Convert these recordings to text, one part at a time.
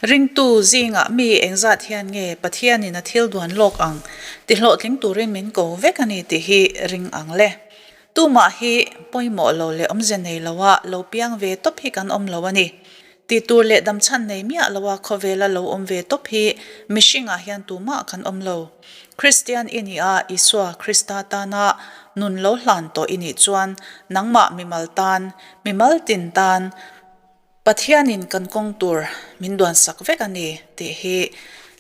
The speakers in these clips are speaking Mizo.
Ringtu zingah mi engzat hian nge Pathianin a thil duan lawk ang tihlawhtling turin min ko vek a ni tih hi ring ang le. Tumah hi pawimawh lo leh awmze nei loa lo piang ve tawp hi kan awm lo a ni. Tih tur leh damchhan nei miah loa khawvela lo awm ve tawp hi mihringah hian tumah kan awm lo. Kristian i nih a, Isua Krista tana nun lo hlan tawh i nih chuan nangmah mimal tan, mimal tin tan, Pathianin kan kawng tur min duansak vek a ni tih hi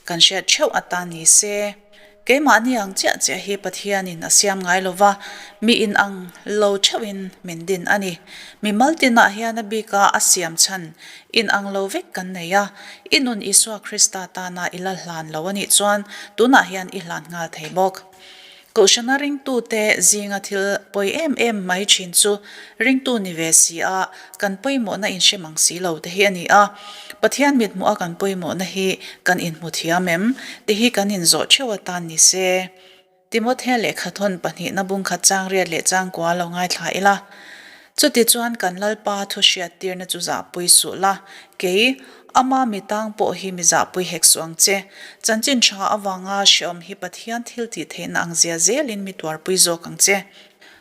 kan hriat theuh atan ni se. Keimahni ang chiah chiah hi Pathianin a siam ngai lo va, mi in ang lo theuhin min din a ni. Mi mal tinah hian a bika a siam chhan in ang lo vek kan nei a, i nun Isua Krista tana i la hlan lo a nih chuan tunah hian i hlan nghal thei bawk. Kohhrana ringtute zinga thil pawi em em mai thin chu ringtu ni ve si a, kan pawimawhna inhre mang si lo te hi a ni a. Pathian mithmuh a kan pawimawhna hi kan inhmu thiam em? Ti hi kan inzawh theuh atan ni se. Timothea lehkhathawn pahnihna bungkhat chang riat leh chang kua lo ngaithla ila. Chutichuan kan Lalpa thu hriattirna chu zahpui suh la, kei, ama mi tang pawh hi mi zahpui hek suh ang che. Chanchin tha avanga hreawm hi Pathian thil tih theihna ang zia zelin mi tuarpui zawk ang che.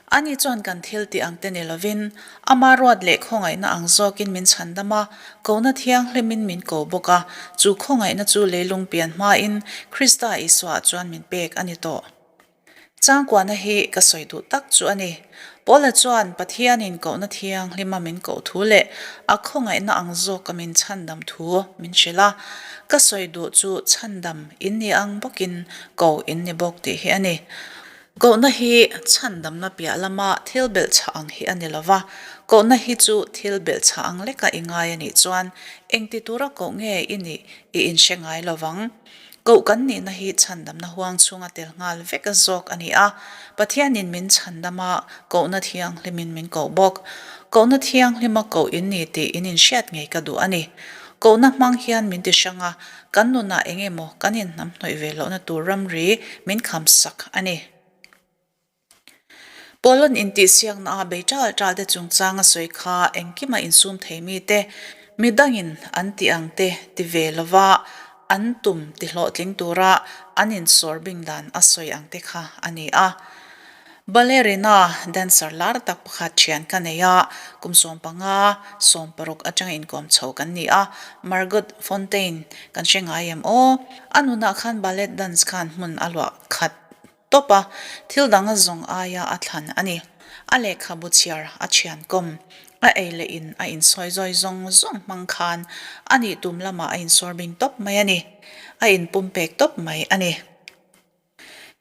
Ani chuan kan thil tih ang te ni lovin, ama ruat leh khawngaihna ang zawkin min chhandam a, kohna thianghlimin min ko bawk a, chu khawngaihna chu leilung pian hmain Krista Isuaah chuan min pek a ni tawh. Changkuahna hi ka sawi duh tak chu a ni. Paula chuan Pathianin kohna thianghlima min koh thu leh a khawngaihna ang zawka min chhandam thu min hrilh a. Ka sawi duh chu chhandam in ni ang bawkin ko in ni bawk tih hi a ni. Kohna hi chhandamna piah lama thil belhchhah ang hi a ni lo va, kohna hi chu thil belhchhah ang leka i ngai a nih chuan engti tura koh nge i nih i inhre ngai lo vang. Koh kan nihna hi chhandamna huang chhunga tel nghal vek a zawk a ni a, Pathianin min chhandam a, kohna thianghlimin min koh bawk. Kohna thianghlima koh in ni tih in inhriat ngei ka duh a ni. Kohna hmang hian min ti hrang a, kan nunah eng emaw kan inhnamhnawih ve lohna tur ramri min khamsak a ni. Paula'n intihsiakna a bei ṭal ṭal te chungchang a sawi kha engkima insum thei mite, midangin an tih ang te ti ve lova an tum ti hlawhtling tura an insawr bing dan a sawi ang te kha a ni a. Ballerina dancer lar tak pakhat ṭhian ka nei a, kum 15, 16 aṭanga inkawm chho kan ni a, Margot Fonteyn kan hre ngai em aw? A nunah khan ballet dance khan hmun a luah khat. Tawp a, thil dang a zawng aia a thlan a ni. A lehkhabu chhiar a thian kawm, a ei leh in a insawi zawi zawng zawng hmang khan a nih tum lamah a insawr bing tawp mai a ni. A inpumpek tawp mai a ni.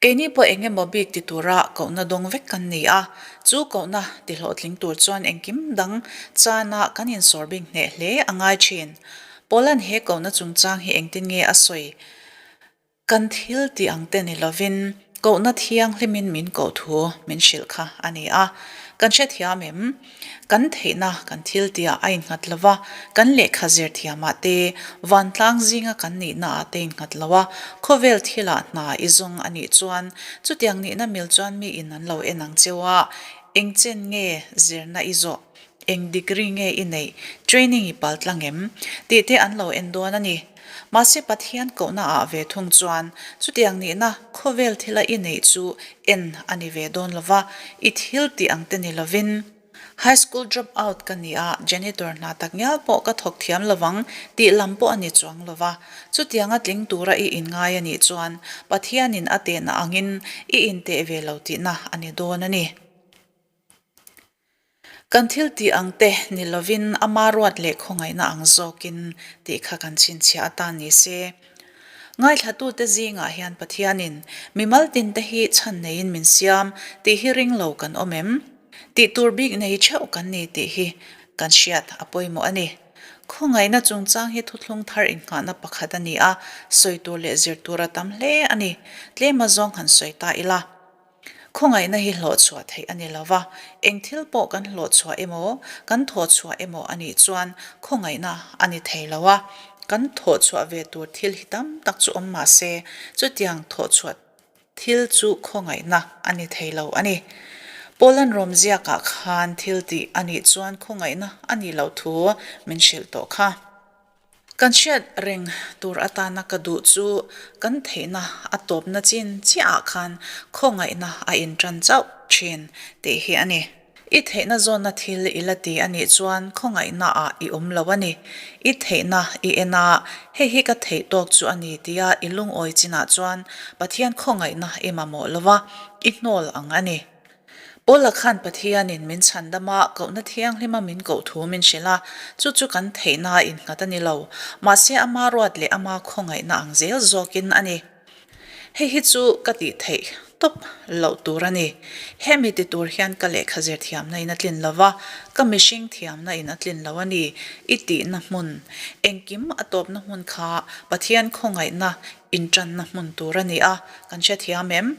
Keini pawh eng emaw bik ti tura kohna dawng vek kan ni a, chu kohna ti hlawhtling tur chuan engkim dang chana kan insawr bing hneh hle a ngai thin. Paula'n he kohna chungchang hi engtin nge a sawi? Kan thil tih ang te ni lovin kohna thianghlimin min koh thu min hrilh kha a ni a. Kan hrethiam em? Kan theihna kan thil tihah a innghat lo va, kan lehkha zir thiamah te, vantlang zinga kan nihnaah te innghat lo a, khawvel thilah hna i zawng a nih chuan chutiang nihna mil chuan miin an lo en ang cheu a, eng chen nge zirna i zawh, Eng degree nge i neih? Training i pal tlang em? Tih te an lo en dawn a ni. Mahse Pathian kohna ah ve thung chuan chutiang nihna khawvel thila i neih chu en a ni ve dawn lova, i thil tih ang te ni lovin. High school drop out ka ni a, janitor hna tak ngial pawh ka thawk thiam lovang tih lam pawh a ni chuang lova. Chutianga tling tura i inngai a nih chuan Pathianin a tehna angin i inteh ve lo tihna a ni dawn a ni. Kan thil tih ang te ni lovin ama ruat leh khawngaihna ang zawkin tih kha kan chhinchhiah atan ni se. Ngaithlatute zingah hian Pathianin mimal tinte hi chhan neiin min siam tih hi ring lo kan awm em? Tih tur bik nei theuh kan ni tih hi kan hriat a pawimawh a ni. Khawngaihna chungchang hi thuthlung thar innghahna pakhat a ni a, sawi tur leh zir tur a tam hle a ni. Tlem azawng han sawi ta ila. Khawngaihna hi hlawhchhuah theih a ni lo va, eng thil pawh kan hlawhchhuah emaw, kan thawhchhuah emaw a nih chuan khawngaihna a ni thei lo a. Kan thawhchhuah ve tur thil hi tam tak chu awm mah se, chutiang thawhchhuah thil chu khawngaihna a ni thei lo a ni. Paula'n Rom ziakah khan thil tih a nih chuan khawngaihna a nih loh thu min hrilh tawh kha. Kan hriat reng tur atana ka duh chu kan theihna a tawpna chin chiahah khan khawngaihna a inṭan chauh ṭhin tih hi a ni. I theihna zawnna thil i la ti a nih chuan khawngaihna ah i awm lo a ni. I theihna i en a, hei hi ka theih tawk chu a ni tia i lungawi chinah chuan Pathian khawngaihna i mamawh lo va, i hnawl ang a ni. Paula khan Pathianin min chhandam a, kohna thianghlima min koh thu min hrilh a, chu chu kan theihna a innghat a ni lo. Mahse ama ruat leh ama khawngaihna ang zel zawkin a ni. Hei hi chu ka tih theih tawp loh tur a ni. Hemi ti tur hian ka lehkha zir thiamna in a tlin lo va, ka mihring thiamna in a tlin lo a ni i tihna hmun, engkim a tawpna hmun kha Pathian khawngaihna intanna hmun tur a ni a, kan hrethiam em?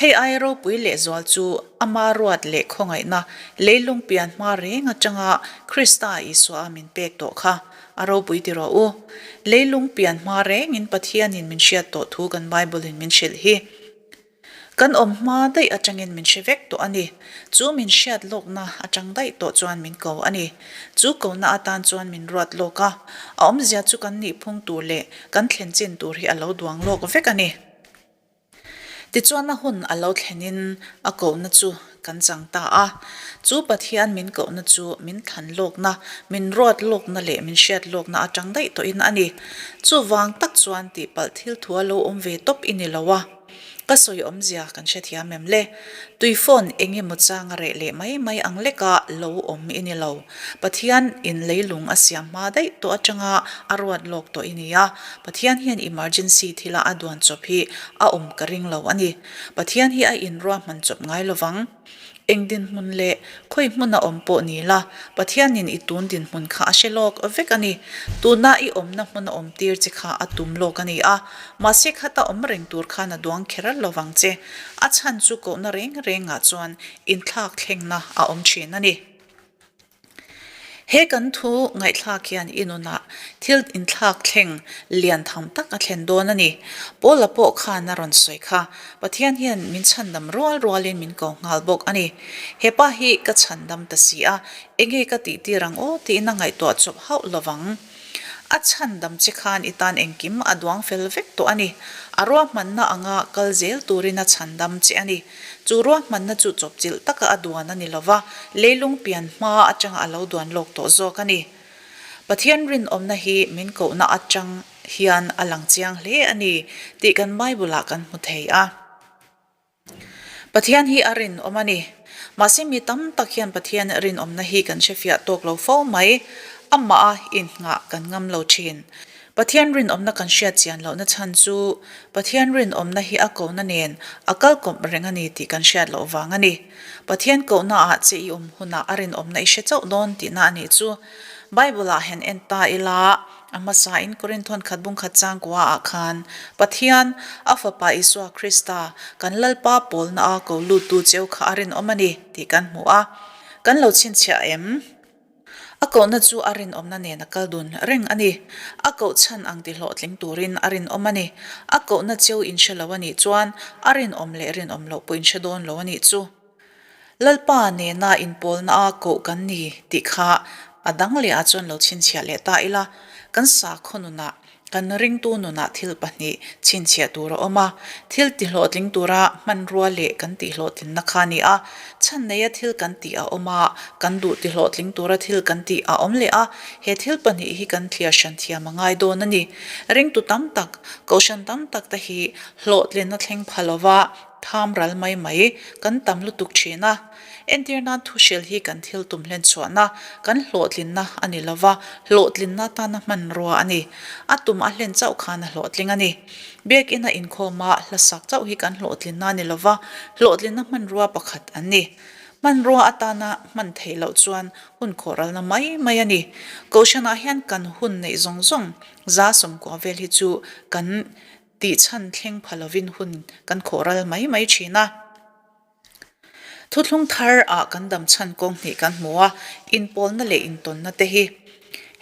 Hei aia ropui lehzual chu ama ruat leh khawngaihna leilung pian hma reng atanga Krista Isua a min pek tawh kha a ropui ti rawh u. Leilung pian hma rengin Pathianin min hriat tawh thu kan Bible-in min hrilh hi. Kan awm hma daih atangin min hre vek tawh a ni. Chu min hriat lawkna atang daih tawh chuan min ko a ni. Chu kohna atan chuan min ruat lawk a, a awmzia chu kan nihphung tur leh kan thlen chin tur hi a lo duang lawk vek a ni. Tichuan a hun a lo thlenin a kohna chu kan chang ta a. Chu Pathian min kohna chu min thlan lawkna, min ruat lawkna leh min hriat lawkna atang daih tawhin a ni. Chuvang tak chuan tihpalh thil thu a lo awm ve tawp i ni lo a. Ka sawi awmzia kan hrethiam em le? Tui phone eng emaw chang a reh leh mai mai ang leka lo awm i ni lo. Pathian in leilung a siam hma daih tawh atanga a ruat lawk tawh i ni a. Pathian hian emergency thila a duan chawp hi a awm ka ring lo a ni. Pathian hi a inruahman chawp ngai lovang. Eng dinhmun leh khawi hmuna awm pawh ni la, Pathianin i tun dinhmun kha a hre lawk vek a ni. Tuna i awmna hmuna awm tir che kha a tum lawk a ni a, mahse khata awm reng tur khan a duang kher lovang che. A chhan chu kohna reng rengah chuan inthlak thlengna a awm thin a ni. He kan thu ngaihthlak hian i nunah thil inthlak thleng lian tham tak a thlen dawn a ni. Paula pawh khan a rawn sawi kha, Pathian hian min chhandam rual rualin min ko nghal bawk a ni. He pa hi ka chhandam ta si a, enge ka tih tir ang aw tiin a ngaihtuah chawp hauh lovang. A chhandam che khan i tan engkim a duang fel vek tawh a ni. A ruahmanna anga kal zel turin a chhandam che a ni. Chu ruahmanna chu chawpchilh taka a duan a ni lo va, leilung pian hma atanga a lo duan lawk tawh zawk a ni. Pathian rinawmna hi min kohna atang hian a lang chiang hle a ni tih kan Bible-ah kan hmu thei a. Pathian hi a rinawm a ni. Mahse mi tam tak hian Pathian rinawmna hi kan hrefiah tawk lo fo mai. Amah a inngah kan ngam lo thin. Pathian rinawmna kan hriat chian lohna chhan chu Pathian rinawmna hi a kohna nen a kal kawp reng a ni tih kan hriat loh vang a ni. Pathian kohna ah che i awm hunah a rinawmna i hre chauh dawn tihna a nih chu. Bible ah han en ta ila, a hmasa in Korinthon khat bung khat changkua ah khan Pathian, a Fapa Isua Krista, kan Lalpa pawlna a ko luttu cheu kha a rinawm a ni tih kan hmu a. Kan lo chhinchhiah em? A kohna chu a rinawmna nen a kal dun reng a ni. A koh chhan ang ti hlawhtling turin a rinawm a ni. A kohna cheu in hre lo a nih chuan a rinawm leh rinawm loh pawh in hre dawn lo a nih chu. Lalpa nena inpawlna a koh kan ni tih kha a dang leh ah chuan lo chhinchhiah leh ta ila, kan sakhaw nunah Kan ringtu nunah thil pahnih chhinchhiah tur a awm a, thil tihlawhtling tura hmanrua leh kan tihhlawhtlinna kha a ni a. Chhan neia thil kan tih a awm a, kan duh tihlawhtling tura thil kan tih a awm leh a, he thil pahnih hi kan thliar hran thiam a ngai dawn a ni. Ringtu tam tak, kohhran tam tak te hi hlawhtlinna thleng pha lova tham ral mai mai kan tam lutuk thin a. Entir nan thuhril hi kan thil tum hlen chhuahna, kan hlawhtlinna a ni lova, hlawhtlinna atana hmanrua a ni. A tum a hlen chauh khan a hlawhtling a ni. Biakina inkhawma hla sak chauh hi kan hlawhtlinna a ni lova, hlawhtlinna hmanrua pakhat an ni. Hmanrua atana hman theih loh chuan hun khawhralna mai mai a ni. Kohhranah hian kan hun neih zawng zawng 90% vel hi chu kan tihchhan thleng pha lovin hun kan khawhral mai mai thin a. Thuthlung thar ah kan dam chhan kawng hnih kan hmu a, inpawlna leh intawnna te hi.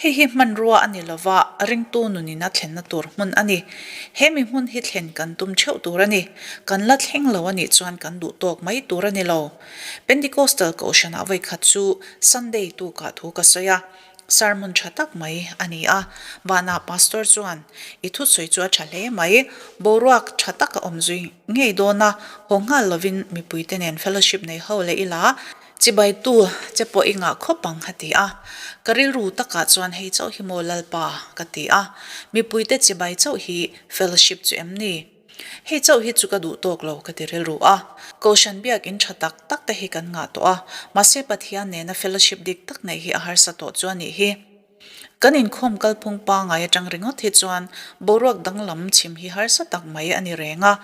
Hei hi hmanrua a ni lova, ringtu nunin a thlenna tur hmun a ni. He mi hmun hi thlen kan tum theuh tur a ni. Kan la thleng lo a nih chuan kan duh tawk mai tur a ni lo. Pentecostal Kohhranah vawikhat chu Sunday tukah thu ka sawi a. Sermon tha tak mai a ni a. Vanah Pastor chuan, I thusawi chu a tha hle mai. Boruak tha tak a awm zui ngei dawn a, haw nghal lovin mipuite nen fellowship nei ho leh ila, chibaitu che pawh i ngah khawp ang a ti a. Ka rilru takah chuan hei chauh hi maw Lalpa ka ti a. Mipuite chibai chauh hi fellowship chu em ni? Hei chauh hi chu ka duh tawk lo ka ti rilru a. Kohhran biak in tha tak tak te hi kan ngah tawh a, mahse Pathian nena fellowship dik tak neih hi a harsa tawh chu a nih hi. Kan inkhawm kalphung pangai atang ringawt hi chuan boruak danglam chhim hi harsa tak mai a ni reng a.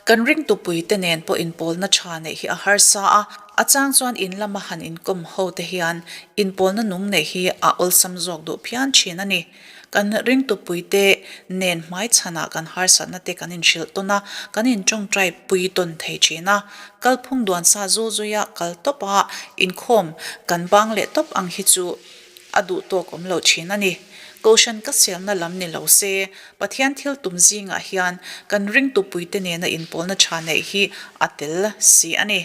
Kan ringtupui te nen pawh inpawlna tha neih hi a harsa a, a chang chuan in lama han inkawm ho te hian inpawlna nung neih hi a awlsam zawk duh phian thin a ni. Kan ringtupuite nen hmaichhanah kan harsatna te kan inhrilh tawn a, kan inṭawngṭai pui tawn thei ṭhin a. Kalphung duansa zul zuia kal tawp a, inkhawm kan bang leh tawp ang hi chu a duh tawk awm lo ṭhin a ni. Kohhran ka siamna lam ni lo se, Pathian thil tum zingah hian kan ringtupuite nena inpawlna ṭha neih hi a tel si a ni.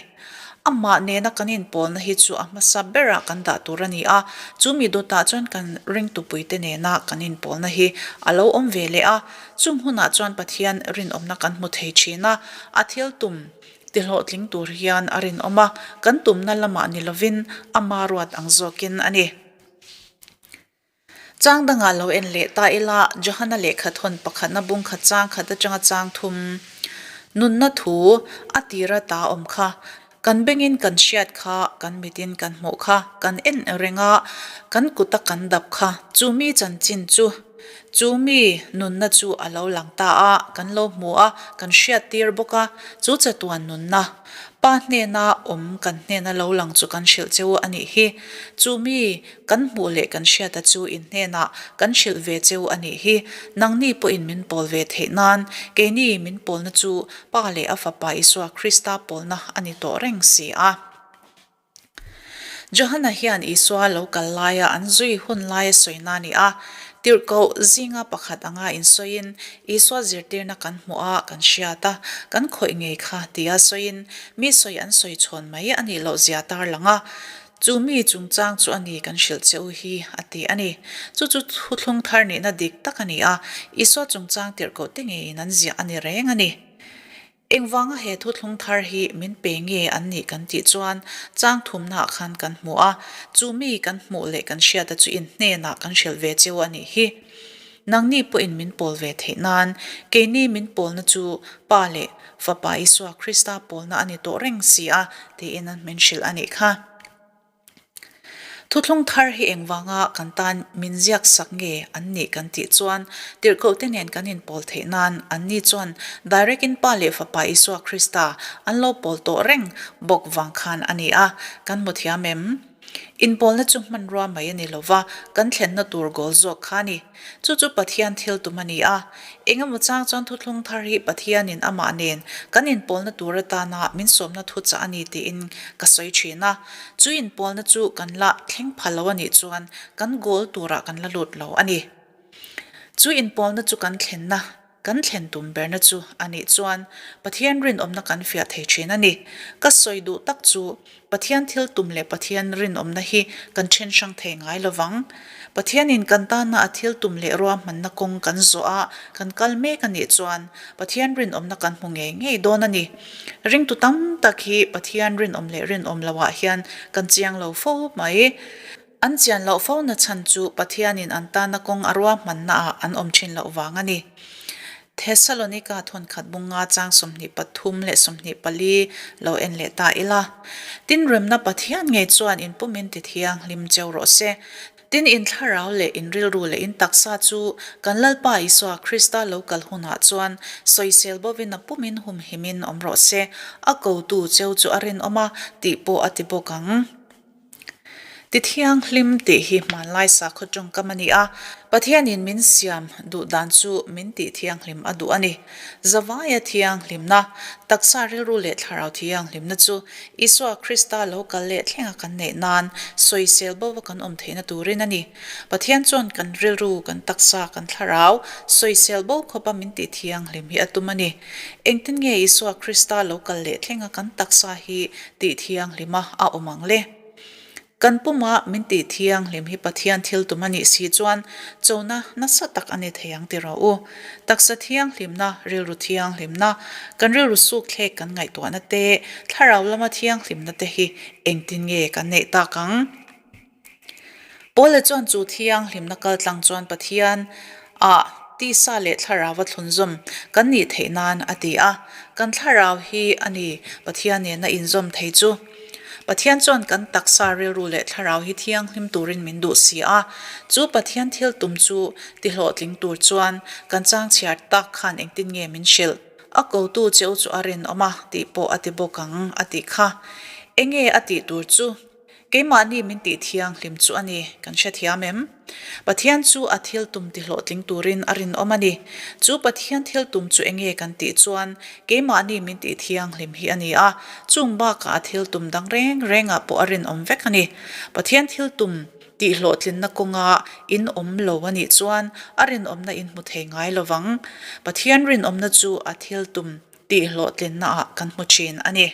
Amah nena kan inpawlna hi chu a hmasa berah kan dah tur a ni a, chu mi dawtah chuan kan ringtupuite nena kan inpawlna hi a lo awm ve leh a, chung hunah chuan Pathian rinawmna kan hmu thei thin a, a thil tum tihlawhtling tur hian a rinawm a, kan tumna lamah ni lovin ama ruat ang zawkin a ni. Chang dangah lo en leh ta ila, Johana lehkha thawn pakhatna bung khat chang khat atanga chang thum nunna thu a tira ta awm kha, kan bengin kan hriat kha, kan mitin kan hmuh kha, kan en reng a, kan kuta kan dap kha, chu mi chanchin chu, chu mi nunna chu a lo lang ta a, kan lo hmu a, kan hriat tir bawk a, chu chatuan nunna. Pa hnena awm kan hnena lo lang chu kan hrilh cheu a nih hi. Chu mi Kan hmuh leh kan hriata chu in hnenah kan hrilh ve cheu a nih hi. Nangni pawhin min pawl ve theih nan, keini min pawlna chu Pa leh a Fapa Isua Krista pawlna a ni tawh reng si a. Johana hian Isua lo kal laia an zui hun laia sawina a ni a. Tirhkoh zinga pakhat anga insawiin Isua zirtirna kan hmuh a, kan hriat a, kan khawih ngei kha tia sawiin mi sawi an sawi chhawn mai a nih loh zia tarlang a. Chu mi chungchang chu a ni kan hrilh che u hi, a ti a ni. Chu chu thuthlung thar nihna dik tak a ni a, Isua chungchang tirhkoh te ngeiin an ziah a ni reng a ni. Engvanga he thuthlung thar hi min pe nge an nih kan tih chuan chang thumnaah khan kan hmu a, chu mi kan hmuh leh kan hriata chu in hnenah kan hrilh ve cheu a nih hi. Nangni pawhin min pawl ve theih nan, keini min pawlna chu Pa leh Fapa Isua Krista pawlna a ni tawh reng si a, tiin an min hrilh a nih kha. Thuthlung thar hi engvanga kan tan min ziak sak nge an nih kan tih chuan, tirhkohte nen kan inpawl theih nan anni chuan direct in Pa leh Fapa Isua Krista an lo pawl tawh reng bawk vang khan a ni a, kan hmu thiam em? Inpawlna chu hmanrua mai a ni lo va, kan thlenna tur goal zawk kha a ni. Chu chu Pathian thil tum a ni a. Engemaw chang chuan thuthlung thar hi Pathianin amah nen kan inpawlna tur atana min sawmna thuchah a ni tiin ka sawi thin a. Chu inpawlna chu kan la thleng pha lo a nih chuan kan goal turah kan la lut lo a ni. Chu inpawlna chu kan thlenna Kan thlen tum berna chu a nih chuan Pathian rinawmna kan fiah thei thin a ni. Ka sawi duh tak chu Pathian thil tum leh Pathian rinawmna hi kan then hrang thei ngai lo vang. Pathianin kan tana a thil tum leh ruahmanna kawng kan zawh a, kan kal mek a nih chuan Pathian rinawmna kan hmu ngei ngei dawn a ni. Ringtu tam tak hi Pathian rinawm leh rinawm loah hian kan chiang lo fo mai. An chian loh fo na chhan chu Pathianin an tana kawng a ruahmannaah an awm thin loh vang a ni. Thesalonika thawnkhat bunga chang 23 leh 24 lo en leh ta ila. Tin remna Pathian ngei chuan in pumin ti thianghlim cheu rawh se. Tin in thlarau leh in rilru leh in taksa chu kan Lalpa Isua Krista lo kal hunah chuan sawisel bovin a pumin humhimin awm rawh se. A kotu cheu chu a rinawm a tih pawh a ti bawk ang. Ti thianghlim tih hi hmanlai sakhaw tawngkam a ni a, Pathianin min siam duh dan chu min tih thianghlim a duh a ni. Zavaia thianghlimna, taksa rilru leh thlarau thianghlimna chu Isua Krista lo kal leh thlenga kan neih nan sawisel bova kan awm theihna turin a ni. Pathian chuan kan rilru, kan taksa, kan thlarau sawisel bo khawpa min tih thianghlim hi a tum a ni. Engtin nge Isua Krista lo kal leh thlenga kan taksa hi tih thianghlima a awm ang le? Kan puma min tih thianghlim hi Pathian thil tum a nih si chuan chona nasa tak a ni thei ang ti rawh u. Taksa thianghlimna, rilru thianghlimna, kan rilru sukthlek kan ngaihtuahna te, thlarau lama thianghlimna te hi engtin nge kan neih tak ang? Paula chuan chu thianghlimna kaltlang chuan Pathian ah tisa leh thlarau a thlunzawm kan nih theih nan a ti a. Kan thlarau hi a ni Pathian nena inzawm thei chu. Pathian chuan kan taksa rilru leh thlarau hi thianghlim turin min duh si a. Chu Pathian thil tum chu tihlawhtling tur chuan kan chang chhiar tak khan engtin nge min hrilh? A kotu cheu chu a rinawm a tih pawh a ti bawk ang a tih kha. Enge a tih tur chu? Keimahni min tih thianghlim chu a ni, kan hrethiam em? Pathian chu a thil tum tihlawhtling turin a rinawm a ni. Chu Pathian thil tum chu enge kan tih chuan keimahni min tih thianghlim hi a ni a, chung bakah a thil tum dang reng rengah pawh a rinawm vek a ni. Pathian thil tum tihhlawhtlinna kawnga in awm lo a nih chuan a rinawmna in hmu thei ngai lo vang. Pathian rinawmna chu a thil tum tihhlawhtlinnaah kan hmu thin a ni.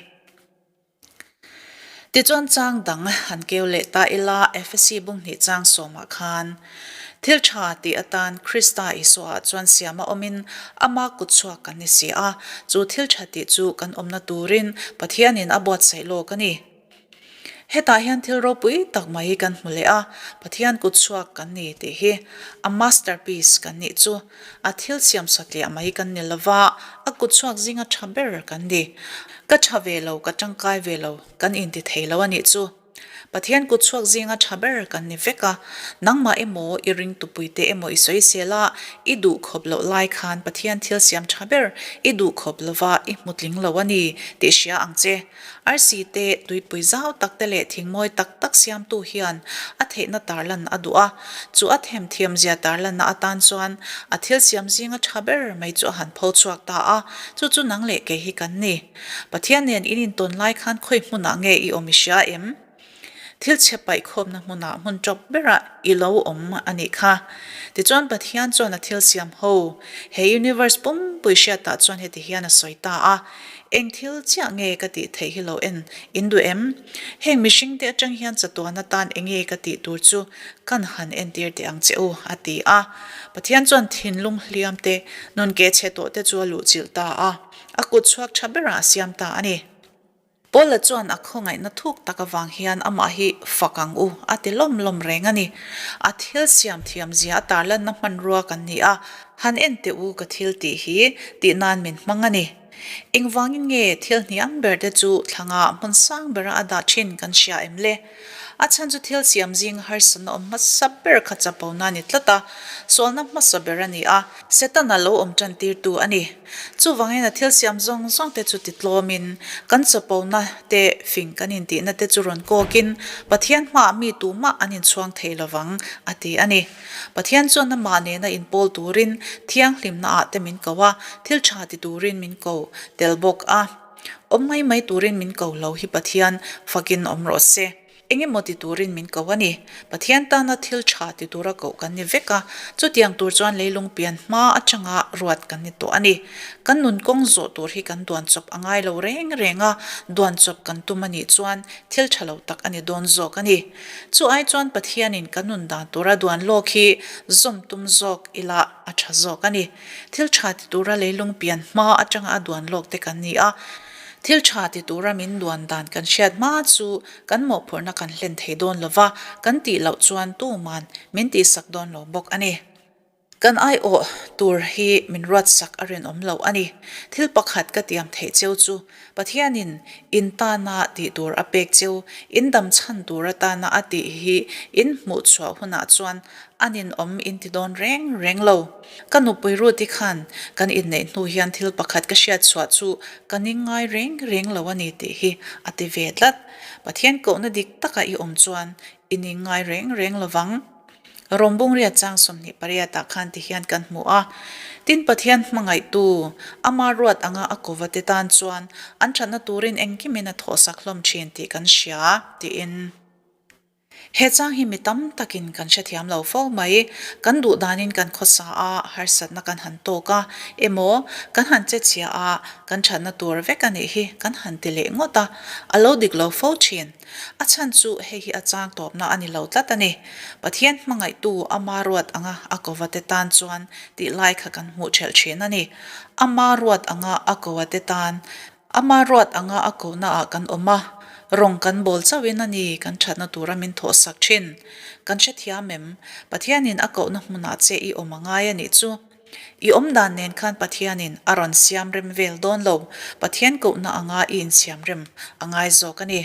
Tichuan chang dang han keu leh ta ila, Efesi bunghnih chang sawmah khan, Thil tha tih atan Krista Isuaah chuan siama awmin ama kutchhuak kan ni si a, chu thil tha tih chu kan awmna turin Pathianin a buatsaih lawk a ni. Hetah hian thil ropui tak mai kan hmu leh a, Pathian kutchhuak kan ni tih hi a masterpiece kan nih chu. A thil siam satliah mai kan ni lova, a kutchhuak zinga tha ber kan ni. Ka tha ve lo, ka tangkai ve lo, kan inti thei lo a nih chu. Pathian kutchhuak zinga tha ber kan ni vek a, nangmah emaw, i ringtupuite emaw i sawisel a, i duh khawp loh lai khan Pathian thil siam tha ber i duh khawp lova i hmu tling lo a ni tih hria ang che. Arsi te, tuipui zau tak te leh thingmawi tak tak siamtu hian a theihna tarlan a duh a, chu a themthiamzia tarlanna atan chuan a thil siam zinga tha ber mai chu a han pho chhuak ta a, chu chu nang leh kei hi kan ni. Pathian nen in intawn lai khan khawi hmunah nge i awm i hria em? Thil chhe paih khawpna hmunah hmun tawp berah i lo awm a nih kha. Tichuan Pathian chuan a thil siam ho, he universe pumpui hriatah chuan heti hian a sawi ta a, Eng thil chiah nge ka tih theih hi lo en in duh em? Heng mihringte atang hian chatuan atan enge ka tih tur chu kan han entir teh ang che u, a ti a. Pathian chuan thinlung hliam te, nun keh chhe tawh te chu a luhchilh ta a, a kut chhuak tha berah a siam ta a ni. Paula chuan a khawngaihna thuk tak avang hian amah hi fak ang u a ti lawm lawm reng a ni. A thil siam thiam zia a tarlanna hmanrua kan ni a, han en teh u ka thil tih hi tih nan min hmang a ni. Engvangin nge thil hniam ber te chu thlanga hmun sang bera a dah thin kan hria em le? A chhan chu thil siam zing harsatna awm hmasa ber kha chapona a ni tlat a, sualna hmasa ber a ni a, Setana lo awm tan tirtu a ni. Chuvangin a thil siam zawng zawng te chu titlawmin, kan chapona te fing kan intihna te chu rawn kawkin, Pathian hmaah mi tumah an inchhuang thei lovang, a ti a ni. Pathian chuan amah nena inpawl turin thianghlimnaah te min ko a, thil tha ti turin min ko tel bawk a. Awm mai mai turin min ko lo hi Pathian fakin awm rawh se. Eng emaw ti turin min ko a ni. Pathian tana thil tha ti tura koh kan ni vek a, chutiang tur chuan leilung pian hma atanga ruat kan ni tawh a ni. Kan nun kawng zawh tur hi kan duan chawp a ngai lo reng reng a, duan chawp kan tum a nih chuan thil tha lo tak a ni dawn zawk a ni. Chu ai chuan Pathianin kan nun dan tura duan lawk hi zawm tum zawk ila a tha zawk a ni. Thil tha ti tura leilung pian hma atanga a duan lawk te kan ni a, thil tha ti tura min duan dan kan hriat hma chu kan mawhphurhna kan hlen thei dawn lo va, kan tih loh chuan tuman min tihsak dawn lo bawk a ni. Kan aiawh tur hi min ruatsak a rinawm loh a ni. Thil pakhat ka tiam theih cheu chu Pathianin in tana tih tur a pek cheu, in dam chhan tur atana a tih hi in hmuh chhuah hunah chuan a ninawm in ti dawn reng reng lo. Ka nupui Ruth-i khan kan inneih hnu hian thil pakhat ka hriat chhuah chu ka ning ngai reng reng lo a ni tih hi a ti ve tlat. Pathian kohna dik taka i awm chuan i ning ngai reng reng lo vang. Rawmbung riat chang 28 ah khan ti hian kan hmu a, Tin Pathian hmangaihtu, ama ruat anga a kova te tan chuan an thatna turin engkimin a thawhsak hlawm thin tih kan hria, tiin. He chang hi mi tam takin kan hrethiam lo fo mai. Kan duh danin kan khawsa a, harsatna kan han tawk a, emaw kan han che chhia a, kan thatna tur vek a nih hi kan han ti leh ngawt a, a lo dik lo fo thin. A chhan chu hei hi a chang tawpna a ni lo tlat a ni. Pathian hmangaihtu ama ruat anga a kova te tan chuan tih lai kha kan hmuh thelh thin a ni. Ama ruat anga a koa te tan Ama ruat anga a kohnaah kan awm a, rawng kan bawl chauhin a ni kan thatna tura min thawhsak thin. Kan hrethiam em? Pathianin a kohna hmunah che i awm a ngai a nih chu. I awm dan nen khan Pathianin a rawn siam rem vel dawn lo, Pathian kohna anga i insiam rem a ngai zawk a ni.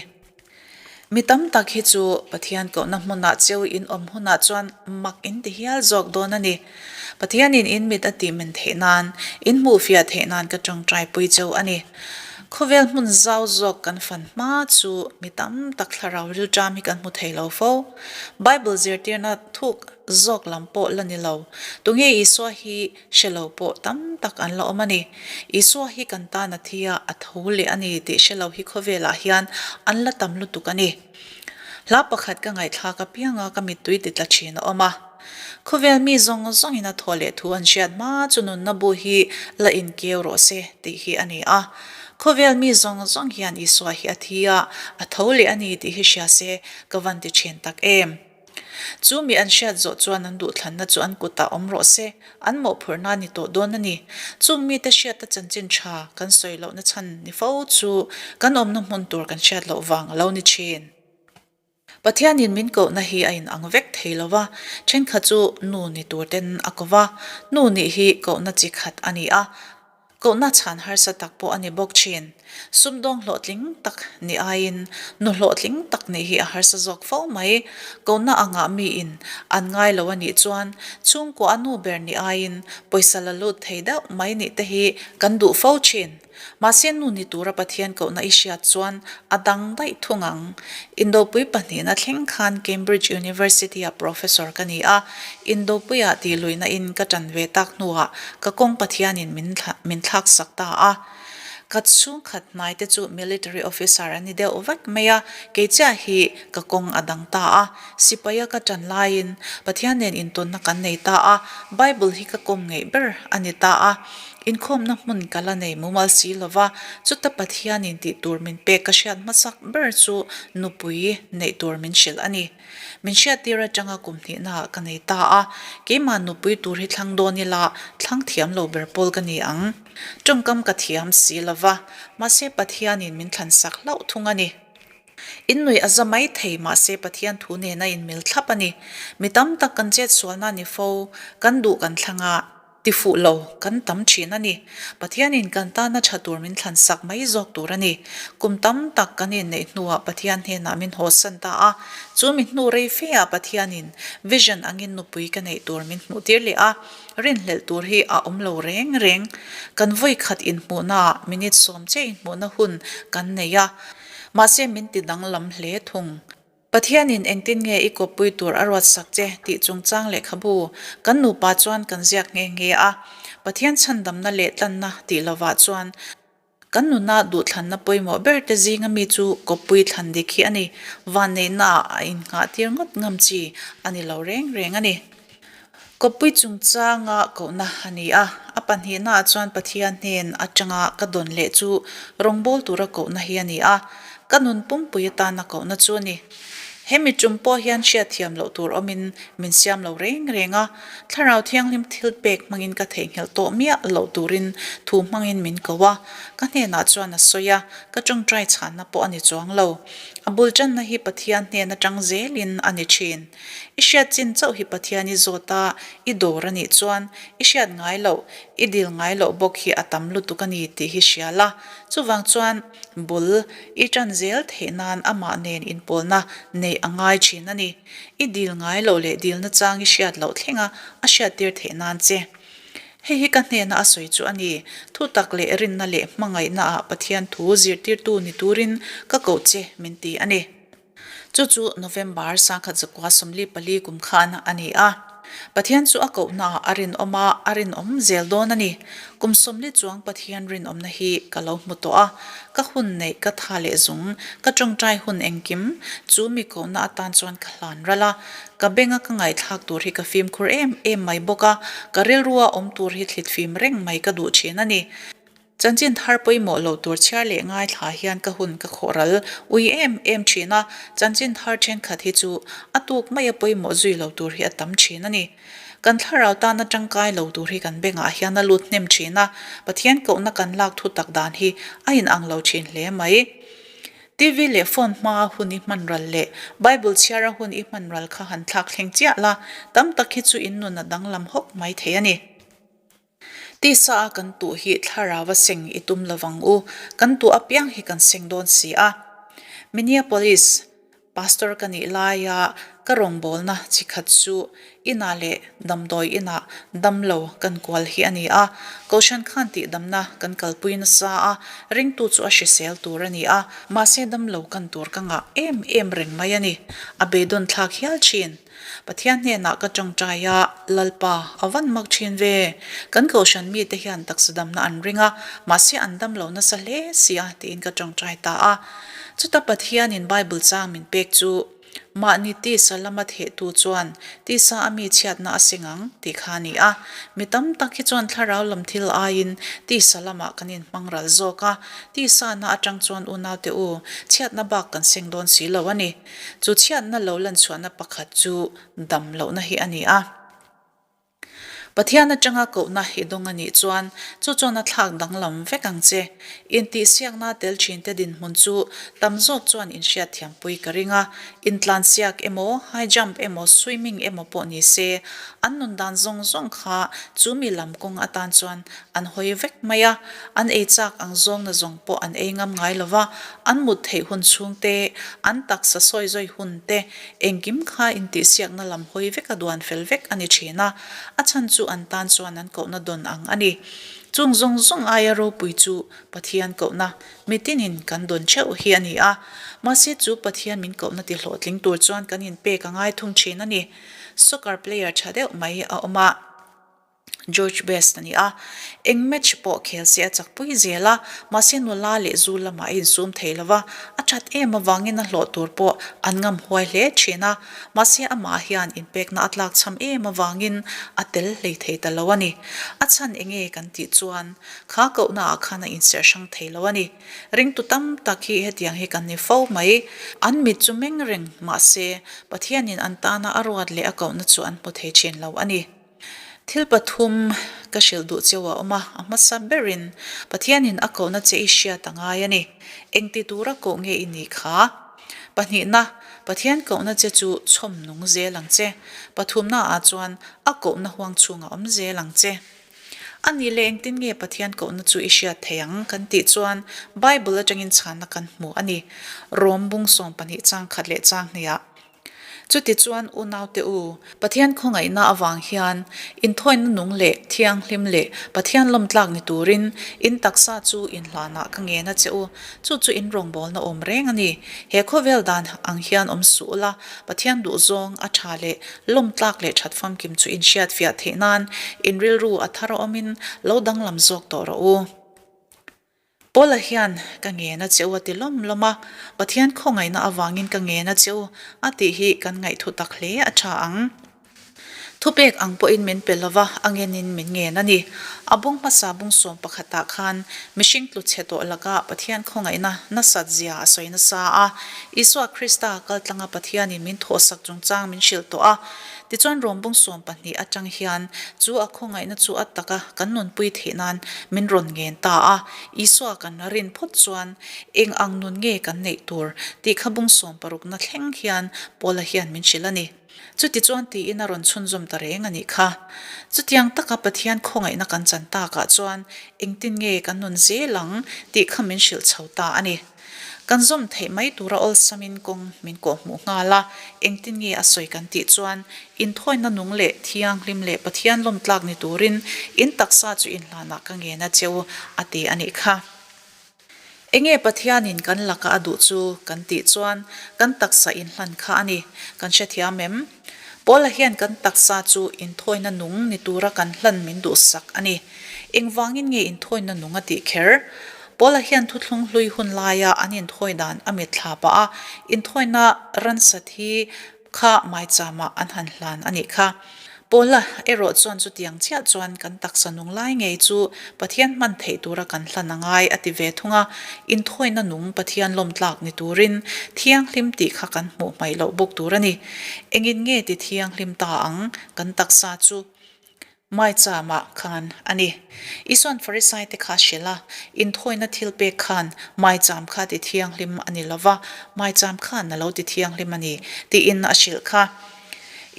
Mi tam tak hi chu Pathian kohna hmunah cheu in awm hunah chuan mak in ti hial zawk dawn a ni. Pathianin in mit a tih men theih nan, in hmuh fiah theih nan ka tawngtai pui cheu a ni. Khawvel hmun zau zawk kan fan hma chu mi tam tak thlarau rilṭam hi kan hmu thei lo fo. Bible zirtirna thuk zawk lam pawh la ni lo. Tunge Isua hi Hre lo pawh tam tak an la awm a ni. Isua hi kan tan a thi a, a tho leh a ni tih hre lo hi khawvelah hian an la tam lutuk a ni. Hla pakhat ka ngaihthlak apianga ka mittui ti tla thin a awm a. Khawvel mi zawng zawngin a thaw leh thu an hriat hma chu nunna bu hi la inkeu rawh se tih hi a ni a. Khawvel mi zawng zawng hian Isua hi a thi a, a tho leh a ni tih hi hria se ka van ti thin tak em. Chu mi an hriat zawh chuan an duhthlanna chu an kutah awm rawh se, an mawhphurhna ni tawh dawn a ni. Chung mite hriata chanchin tha kan sawi lohna chhan ni fo chu kan awmna hmun tur kan hriat loh vang a lo ni thin. Pathianin min kohna hi a inang vek thei lo va, thenkhat chu nu ni tur ten a ko va, nu nih hi kohna chi khat a ni a, Kohna chhan harsa tak pawh a ni bawk thin. Sumdawng hlawhtling tak ni aiin nu hlawhtling tak nih hi a harsa zawk fo mai. Kohna angah miin an ngai lo a nih chuan chhungkua a nu ber ni aiin pawisa la lut thei deuh mai nih te hi kan duh fo thin. Mahse nu ni tura Pathian kohna i hriat chuan a dang daih thung ang. Indopui pahnihna thleng khan Cambridge University-a professor ka ni a, Indopuia tih luihna in ka ṭan ve tak hnuah ka kawng Pathianin min min thlaksak ta a. Ka chhungkhat hnaite chu military officer an ni deuh vek mai a, kei chiah hi ka kawng a dang ta a. Sipaia ka ṭan laiin Pathian nen intawnna kan nei ta a, Bible hi ka kawm ngeih ber a ni ta a. Inkhawmna hmun ka la nei mumal si lo va, chuta Pathianin tih tur min pek ka hriat hmasak ber chu nupui neih tur min hrilh a ni. Min hriattir atanga kum hnihnaah ka nei ta a, keimah nupui tur hi thlang dawn ila thlang thiam lo ber pawl ka ni ang. Tawngkam ka thiam si lo va, mahse Pathianin min thlansak hlauh thung a ni. In nuih a za mai thei mahse Pathian thu nena inmil thlap a ni. Mi tam tak kan chetsualna ni fo, kan duh kan thlang a. Ti fuh lo, kan tam thin a ni. Pathianin kan tana tha tur min thlan sak mai zawk tur a ni. Kum tam tak kan inneih hnuah Pathian hnenah min hawsan ta a. Chu mi hnu rei feah Pathianin vision angin nupui ka neih tur min hmuh tir leh a. Rinhlelh tur hi a awm lo reng reng. Kan vawi khat inhmuhnaah minute sawm che inhmuhna hun kan nei a. Mahse min ti danglam hle thung. Pathianin engtin nge i kawppui tur a ruatsak che tih chungchang lehkhabu kan nupa chuan kan ziak nghe nghe a. Pathian chhandamna leh tlanna tih lovah chuan kan nuna duhthlanna pawimawh ber te zinga mi chu kawppui thlan dik hi a ni. Vanneihnaah a innghah tir ngawt ngam chi a ni lo reng reng a ni. Kawppui chungchanga kohna a ni a, a pahnihnaah chuan Pathian hnen atanga ka dawn leh chu rawngbâwl tura kohna hi a ni a, ka nun pumpui atana kohna chu a ni. He mi tum pawh hian hriatthiam loh tur awmin min siam lo reng reng a, Thlarau Thianghlim thil pek hmangin ka theihnghilh tawh miah loh turin thu hmangin min ko a, ka hnenah chuan a sawi a, ka tawngtai chhanna pawh a ni chuang lo. A bul tanna hi Pathian hnen atang zelin a ni thin. I hriat chin chauh hi Pathian i zawt a, i dawr a nih chuan i hriat ngai loh, i dil ngai loh bawk hi a tam lutuk a ni tih hi hria la. Chuvang chuan bul i tan zel theih nan amah nen inpawlna neih a ngai thin a ni. I dil ngai loh leh dilna chang i hriat loh thlenga a hriattir theih nan che. Hei hi ka hnena a sawi chu a ni. Thutak leh rinna leh hmangaihnaah Pathian thu zirtirtu ni turin ka koh che min ti a ni. Chu chu November 1944 kum khan a ni a. Pathian chu a kohnaah a rinawm a, a rinawm zel dawn a ni. Kum 40 chuang Pathian rinawmna hi ka lo hmu tawh a, ka hun neih ka tha leh zung, ka tawngtai hun engkim chu mi kohna atan chuan ka hlan ral a. Ka benga ka ngaihthlak tur hi ka fimkhur em em mai bawk a, ka rilrua awm tur hi thlit fim reng mai ka duh thin a ni. Chanchin thar pawimawh lo tur chhiar leh ngaithla hian ka hun ka khawh ral ui em em thin a, chanchin thar thenkhat hi chu a tuk maia pawimawh zui lo tur hi a tam thin a ni. Kan thlarau tana tangkai lo tur hi kan bengah hian a lut hnem thin a, Pathian kohna kan lak thu tak dan hi a inang lo thin hle mai. TV leh phone hmaa hun i hman ral leh Bible chhiara hun i hman ral kha han thlak thleng chiah la, tam tak hi chu in nun a danglam hawk mai thei a ni. Tisa a kan tuh hi thlarau a seng i tum lovang u, kan tuh apiang hi kan seng dawn si a. Minneapolis Pastor ka nih laia ka rawngbawlna chi khat chu inah leh damdawi inah damlo kan kual hi a ni a. Kohhran khan tihdamna kan kalpui nasa a, ringtu chu a hrisel tur a ni a, mahse damlo kan tur ka ngah em em reng mai a ni. A beidawn thlak hial thin. Pathian hnenah ka tawngtai a, Lalpa, a van mak thin ve. Kan kohhran mite hian taksa damna an ring a, mahse an dam lo nasa hle si a, tiin ka tawngtai ta a. Chuta Pathianin Bible chang min pek chu, Mahni tisa lama thehtu chuan tisa a mi chhiatna a seng ang, tih kha a ni a. Mi tam tak hi chuan thlarau lam thil aiin tisa lamah kan inhmang ral zawk a, tisa na atang chuan unaute u, chhiatna bak kan seng dawn si lo a ni. Chu chhiatna lo lanchhuahna pakhat chu dam lohna hi a ni a. Pathian atanga kohna i dawng a nih chuan chu chuan a thlak danglam vek ang che. Intihsiakna tel thinte dinhmun chu tam zawk chuan inhriatthiampui ka ring a. Intlansiak emaw, high jump emaw, swimming emaw pawh ni se, an nun dan zawng zawng kha chu mi lam kawng atan chuan an hawi vek mai a. An ei chak ang zawng na zawng pawh an ei ngam ngai lo va, an mut theih hun chhung te, an taksa sawi zawi hun te, engkim kha intihsiakna lam hawi veka duan fel vek a ni thin a, a chhan chu an tan chuan an kohna dawn ang a ni. Chung zawng zawng aia ropui chu Pathian kohna mitinin kan dawn theuh hi a ni a, mahse chu Pathian min kohna tihlawhtling tur chuan kan inpek a ngai thung thin a ni. Soccer player tha deuh mai a awm a. George Best a ni a, eng match pawh khel se a chakpui zel a, mahse nula leh zu lamah a insum thei lo va, a that em avangin a hlawh tur pawh an ngam huai hle thin a, mahse amah hian inpekna a tlakchham em avangin a tel hlei thei ta lo a ni. A chhan enge kan tih chuan kha kohna ah khan a inserh hrang thei lo a ni. Ringtu tam tak hi hetiang hi kan ni fo mai. An mit chu meng reng mahse Pathianin an tana a ruat leh a kohna chu an hmu thei thin lo a ni. Thil pathum ka hrilh duh cheu a awm a, a hmasa berin Pathianin a kohna che i hriat a ngai a ni. Engti tura koh nge i nih kha? Pahnihna, Pathian kohna che chu chhawm nung zel ang che. Pathumna ah chuan a kohna huang chhungah awm zel ang che. A nih leh engtin nge Pathian kohna chu i hriat thei ang kan tih chuan Bible atangin chhanna kan hmu a ni. Rom bung 12 chang khat leh chang hniah. Chutichuan unaute u, Pathian khawngaihna avang hian inthawina nung leh thianghlim leh Pathian lawmtlak ni turin in taksa chu inhlanah ka ngen a che u. Chu chu in rawngbawlna awm reng a ni. He khawvel dan ang hian awm suh ula, Pathian duhzawng a tha leh lawmtlak leh that famkim chu in hriatfiah theih nan in rilru a thar awmin lo danglam zawk tawh rawh u. Paula hian, Ka ngen a che u a ti lawm lawm a, Pathian khawngaihna avangin ka ngen a che u a tih hi kan ngaihthu tak hle a tha ang. Thupek ang pawhin min pe lova, a ngenin min ngen a ni. A bung hmasa bung sawm pakhatah khan mihring tlu chhe tawh laka Pathian khawngaihna nasat zia a sawi nasa a. Isua Krista kaltlanga Pathianin min thawhsak chungchang min hrilh tawh a. Tichuan Rom bung 12 atang hian chu a khawngaihna chu a taka kan nunpui theih nan min rawn ngen ta a, Isua kan rin phawt chuan eng ang nun nge kan neih tur tih kha bung sawmparukna thleng hian Paula hian min hrilh a ni. Chutichuan tiin a rawn chhunzawm ta reng a nih kha. Chutiang taka Pathian khawngaihna kan chan takah chuan engtin nge kan nun zel ang tih kha min hrilh chho ta a ni. Kan zawm theih mai tura awlsamin kawng min kawhhmuh nghal a, engtin nge a sawi kan tih chuan inthawina nung leh thianghlim leh Pathian lawmtlak ni turin in taksa chu inhlanah ka ngen a che u a ti a nih kha. Enge Pathianin kan laka a duh chu kan tih chuan kan taksa inhlan kha a ni, kan hrethiam em? Paula hian kan taksa chu inthawina nung ni tura kan hlan min duhsak a ni. Engvangin nge inthawina nung a tih kher? Paula hian thuthlung hlui hun laia an inthawi dan a mitthla pah a, inthawina ransa thi kha maichama an han hlan a nih kha. Paula erawh chuan chutiang chiah chuan kan taksa nung lai ngei chu Pathian hman theih tura kan hlan a ngai a ti ve thung a, inthawina nung Pathian lawmtlak ni turin thianghlim tih kha kan hmuh hmaih loh bawk tur a ni. Engin nge ti thianghlim ta ang kan taksa chu? Maichama khan a ni. Isuan Farisaite kha hrilh a, Inthawina thilpek khan maicham kha ti thianghlim a ni lo va, maicham khan a lo ti thianghlim a ni, tiin a hrilh kha.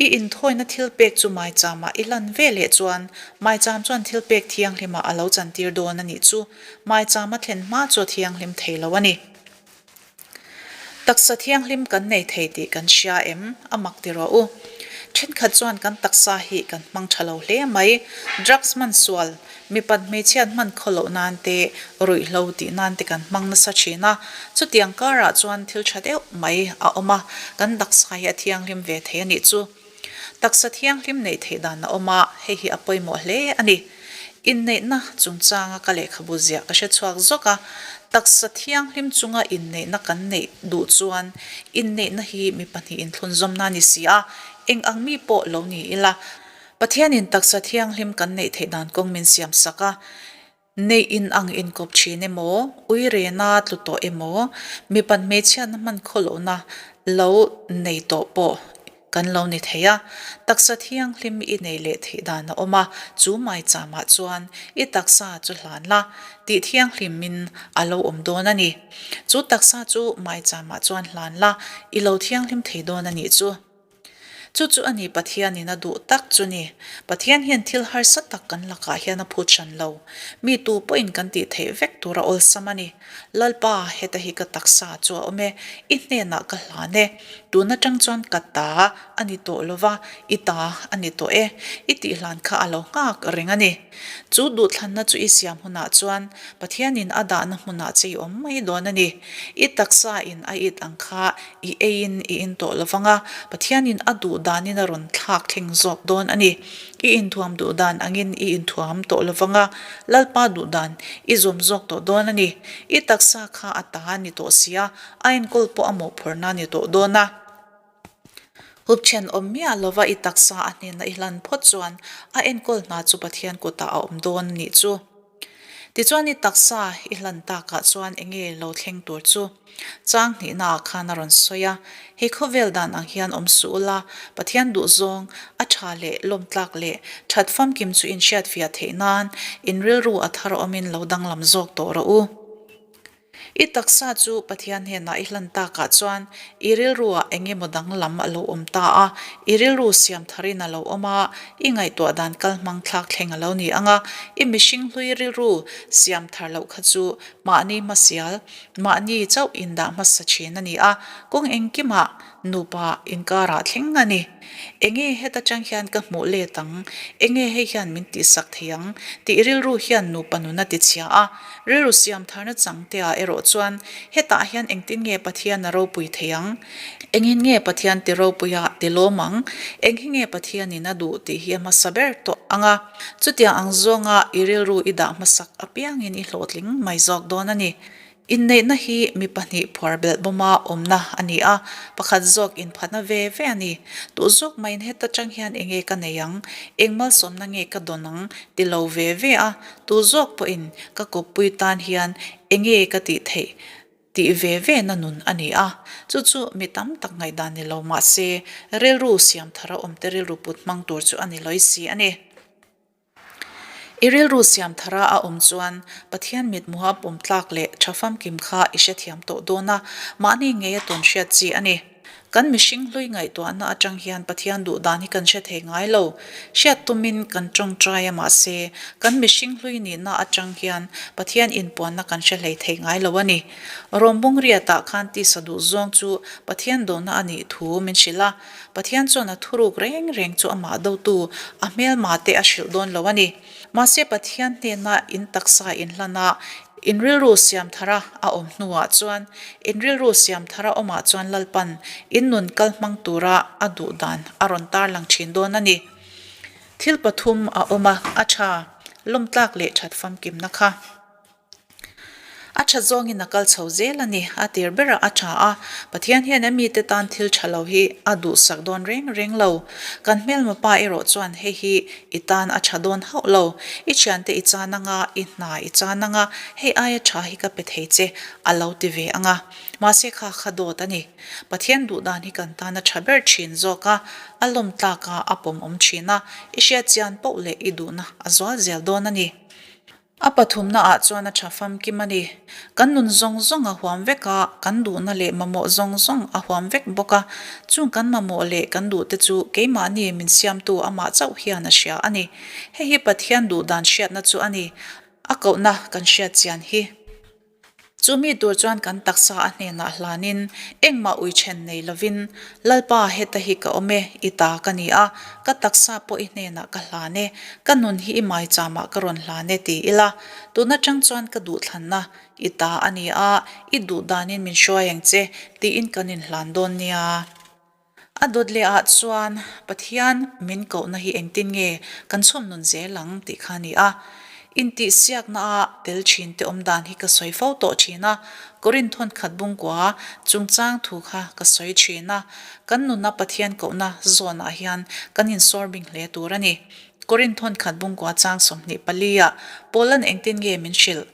I inthawina thilpek chu maichamah i lan ve leh chuan maicham chuan thilpek thianghlimah a lo chantir dawn a nih chu. Maicham a thlen hma chu a thianghlim thei lo a ni. Taksa thianghlim kan nei thei tih kan hria em? A mak ti rawh u. Thenkhat chuan kan taksa hi kan hmang tha lo hle mai. Drugs hman sual, mipat hmeichhiat hman khaw loh nan te, ruihhlo tih nan te kan hmang nasa thin a. Chutiang karah chuan thil tha deuh mai a awm a, kan taksa hi a thianghlim ve thei a nih chu. Taksa thianghlim neih theih dan a awm a, hei hi a pawimawh hle a ni. Inneihna chungchanga ka lehkhabu ziah ka hre chhuak zawk a, taksa thianghlim chunga inneihna kan neih duh chuan inneihna hi mi pahnihin inthlunzawmna a ni si a, eng ang mi pawh lo ni ila, Pathianin taksa thianghlim kan neih theih dan kawng min siamsak a, Neih in ang inkawp thin emaw, uirena tlu tawh emaw, mipat hmeichhiatna hman khawlohna lo nei tawh pawh kan lo ni thei a. Taksa thianghlim i nei leh theih dan a awm a, chu maichamah chuan i taksa chu hlan la, tih thianghlimin a lo awm dawn a ni. Chu taksa chu maichamah chuan hlan la, i lo thianghlim thei dawn a nih chu. Chu chu a ni Pathianin a duh tak chu ni. Pathian hian thil harsa tak kan lakah hian a phut hran lo. Mi tu pawhin kan tih theih vek tur a awlsam a ni. Lalpa, heta hi ka taksa chu a awm e, i hnenah ka hlan e. Tun atang chuan ka ta a ni tawh lo va, i ta a ni tawh e. I tihhlan kha a lo nghak reng a ni. Chu duhthlanna chu i siam hunah chuan Pathianin a dahna hmunah che i awm mai dawn a ni. I taksa in a it ang kha i eiin i in tawh lo vang a, Pathianin a duh danin a rawn thlak thleng zawk dawn a ni. I inthuam duh dan angin i inthuam tawh lo vang a, Lalpa duh dan i zawm zawk tawh dawn a ni. I taksa kha a ta a ni tawh si a, a enkawl pawh a mawhphurhna a ni tawh dawn a. Hupthen awm miah lova i taksa a hnena i hlan phawt chuan a enkawl hna chu Pathian kutah a awm dawn nih chu. Tichuan i taksa i hlan takah chuan enge lo thleng tur chu chang hnihnaah khan a rawn sawi a, Hei khawvel dan ang hian awm suh ula, Pathian duhzawng, a tha leh lawmtlak leh that famkim chu inhriatfiah theih nan in rilru a thar awmin lo danglam zawk tawh rawh u. I taksa chu Pathian hnenah i hlan takah chuan i rilruah eng emaw danglam a lo awm ta a, i rilru siam tharin a lo awm a, i ngaihtuah dan kal hmang thlak thleng a lo ni ang a, i mihring hlui rilru siam thar loh kha chu mahni hmasial, mahni chauh indah hmasa thin a ni a, kawng engkimah nupa inkarah thleng a ni. Enge heta tang hian ka hmuh let ang? Enge hei hian min tihsak thei ang? Tih rilru hian nupa nun a tichhia a. Rilru siam tharna chang te ah erawh chuan hetah hian engtin nge Pathian a ropui thei ang? Engin nge Pathian ti ropui a ti lawm ang? Eng hi nge Pathianin a duh tih hi a hmasa ber tawh ang a. Chutiang ang zawnga i rilru i dah hmasak apiangin i hlawhtling mai zawk dawn a ni. Inneihna hi mi pahnih phuar belh bawma awmna a ni a, pakhat zawk inphatna ve ve a ni. Duh zawk maiin heta tang hian enge ka nei ang, eng malsawmna nge ka dawn ang ti lo ve ve a, tu zawk pawhin ka kawppui tan hian enge ka tih theih tih ve ve na nun a ni a. Chu chu mi tam tak ngaihdan ni lo mah se, rilru siam thara awmte rilru put hmang tur chu a ni lawi si a ni. I rilru siam thara a awm chuan Pathian mithmuha pawm tlak leh tha famkim kha i hrethiam tawh dawn a, mahni ngei a tawn hriat chi a ni. Kan mihring hlui ngaihtuahna atang hian Pathian duh dan hi kan hre thei ngai lo. Hriat tumin kan tawngtai a mahse, kan mihring hlui nihna atang hian Pathian inpuanna kan hre hlei thei ngai lo a ni. Rawmbung riatah khan tisa duh zawng chu Pathian dawhna a nih thu min hrilh a, Pathian chuan a thuruk reng reng chu amah dotu, a hmelma te a hrilh dawn lo a ni. Mahse Pathian hnena in taksa inhlan a, In rilru siam thara a awm hnuah chuan, in rilru siam thara awmah chuan Lalpan in nun kal hmang tura a duh dan a rawn tarlang thin dawn a ni. Thil pathum a awm a, a tha, lawmtlak leh that famkimna kha. A tha zawngin a kal chho zel a ni, a tir berah a tha a, Pathian hian a mite tan thil tha lo hi a duhsak dawn reng reng lo. Kan hmelma pa erawh chuan hei hi i tan a tha dawn hauh lo, i thiante i chan anga, i hna i chan anga, hei aia tha hi ka pe thei che a lo ti ve anga. Mahse kha kha dawt a ni. Pathian duh dan hi kan tan a tha ber thin zawk a, a lawm tlak a, a pawmawm thin a, i hriat chian poh leh i duhna a zual zel dawn a ni. A pathumna ah chuan a tha famkim a ni. Kan nun zawng zawng a huam vek a, kan duhna leh mamawh zawng zawng a huam vek bawk a. Chung kan mamawh leh kan duhte chu keimahni min siamtu amah chauh hian a hria a ni. Hei hi Pathian duh dan hriatna chu a ni. A kohna kan hriat chian hi. Chu mi tur chuan kan taksa a hnenah hlanin engmah ui then nei lovin, Lalpa, heta hi ka awm e, i ta ka ni a, ka taksa pawh i hnenah ka hlan e, ka nun hi i maichamah ka rawn hlan e ti ila, tun atang chuan ka duhthlanna i ta a ni a, i duh danin min hruai ang che, tiin kan inhlan dawn nia. A dawt leh ah chuan Pathian min kohna hi engtin nge kan chhawm nun zel ang tih kha a ni a. Intihsiakna a tel thin te awm dan hi ka sawi fo tawh thin a, Korinth thawnkhat bungkua chungchang thu kha ka sawi thin a. Kan nuna Pathian kohna zawnah hian kan insawr bing hle tur a ni. Korinth thawnkhat bungkua chang 24 ah Paula'n engtin nge min hrilh?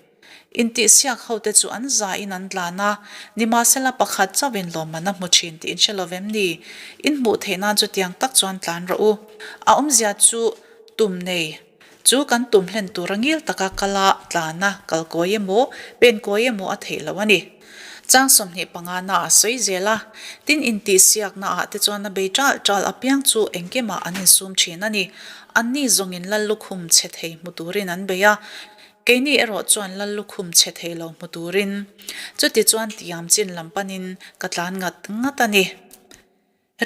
Intihsiak hote chu an zain an tlan a, nimahsela pakhat chauhin lawmman a hmu thin tih in hre lo vem ni? In hmuh theih nan chutiang tak chuan tlan rawh u. A awmzia chu tum nei chu kan tum hlen tura ngil taka kala tlana kal kawi emaw, pen kawi emaw a theih loh a ni. Chang 25 na a sawi zel a, tin intihsiakna ah te chuan a bei ṭal ṭal apiang chu engkimah an insum thin a ni. Anni zawngin lal lukhum chhe thei hmu turin an bei a, Keini erawh chuan lal lukhum chhe thei lo hmu turin chuti chuan tiam chin lam panin ka tlan ngat ngat a ni.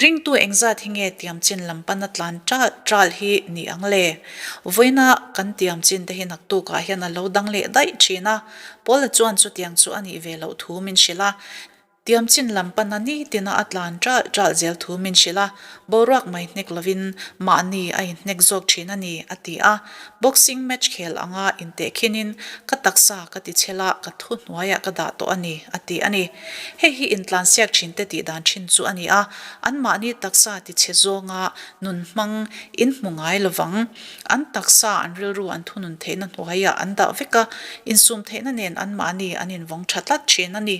Ringtu engzat hi nge tiam chin lam pana tlan ṭal ṭal hi ni ang le? Vawiina kan tiam chin te hi naktukah hian a lo dang leh daih ṭhin a, Paula chuan chutiang chu a nih ve loh thu min hrilh a. Tiam chin lam pana nitina a tlan ṭalh ṭalh zel thu min hrilh a, boruak mai hnek lovin mahni a inhnek zawk ṭhin a ni, a ti a. Boxing match khel anga intehkhinin ka taksa ka ti chhel a, ka thu hnuaiah ka dah tawh a ni, a ti a ni. Hei hi intlansiak ṭhinte tih dan ṭhin chu a ni a, anmahni taksa ti chhe zawnga nun hmang inhmu ngai lovang. An taksa an rilru an thunun theihna hnuaiah an dah vek a, insum theihna nen anmahni an invawng ṭha tlat ṭhin a ni.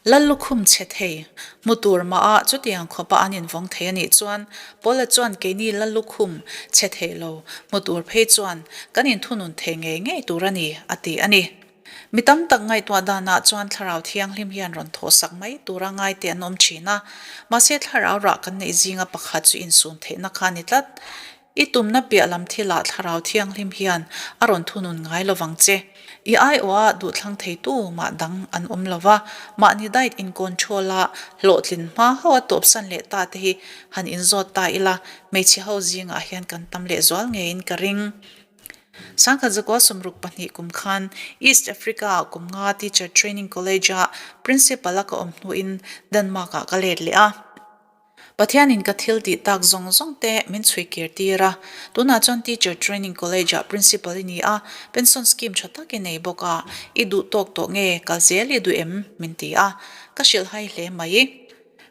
Lal lukhum chhe thei, hmu tur mah a chutiang khawpa an invawng thei a nih chuan Paula chuan keini lal lukhum chhe thei lo hmu tur phei chuan kan inthunun thei ngei ngei tur a ni, a ti a ni. Mi tam tak ngaihtuah danah chuan Thlarau Thianghlim hian rawn thawhsak mai tura ngaite an awm thin a, mahse Thlarau rah kan neih zinga pakhat chu insum theihna kha a ni tlat. I tumna piah lam thilah Thlarau Thianghlim hian a rawn thunun ngai lovang che. I aiawha duhthlang theitu mah dang an awm lo va, mahni diet in control a, hlawhtlin hma ho a tawpsan leh ta te hi han inzawt ta ila, hmeichhe ho zingah hian kan tam lehzual ngeiin ka ring. Sangkhat zakua 62 kum khan East Africa-ah kum nga Teacher Training College-a Principal-a ka awm hnuin Denmark-ah ka let leh a. Pathianin ka thil tih tak zawng zawng te min chhui kir tir a, tunah chuan Teacher Training College-ah Principal i ni a, Pension Scheme tha tak i nei bawk a, i duh tawk tawh nge, kal zel i duh em? min ti a, ka hrilh hai hle mai.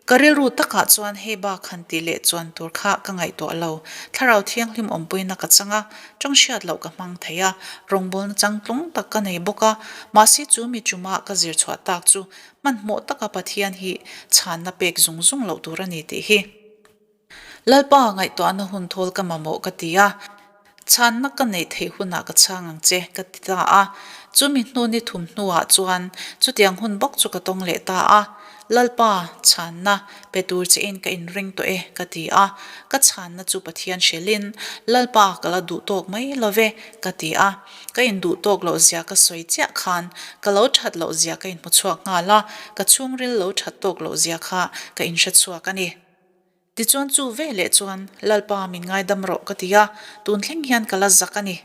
Ka rilru takah chuan hei bak han tih leh chuan tur kha ka ngaihtuah lo, Thlarau Thianghlim awmpuina ka chang a, tawng hriat loh ka hmang thei a, rawngbawlna changtlung tak ka nei bawk a, mahse chu mi chuma ka zir chhuah tak chu Hmanhmawh taka Pathian hi chhanna pek zung zung loh tur a ni tih hi Lalpa ngaihtuahna hun thawl ka mamawh ka ti a, chhanna ka neih theih hunah ka chhang ang che ka ti ta a. Chumi hnu ni thum hnuah chuan chutiang hun bawk chu ka tawng leh ta a, Lalpa, chhanna pe tur chein ka inring tawh e ka ti a, ka chhanna chu Pathian hrilhin Lalpa ka la duh tawk mai lo ve ka ti a. Ka induh tawk loh zia ka sawi chiah khan ka lo that loh zia ka inhmu chhuak nghal a, ka chhungril lo that tawk loh zia kha ka inhre chhuak a ni. Tichuan chu veleh chuan Lalpa min ngaidam rawh ka ti a, tun thleng hian ka la zak a ni.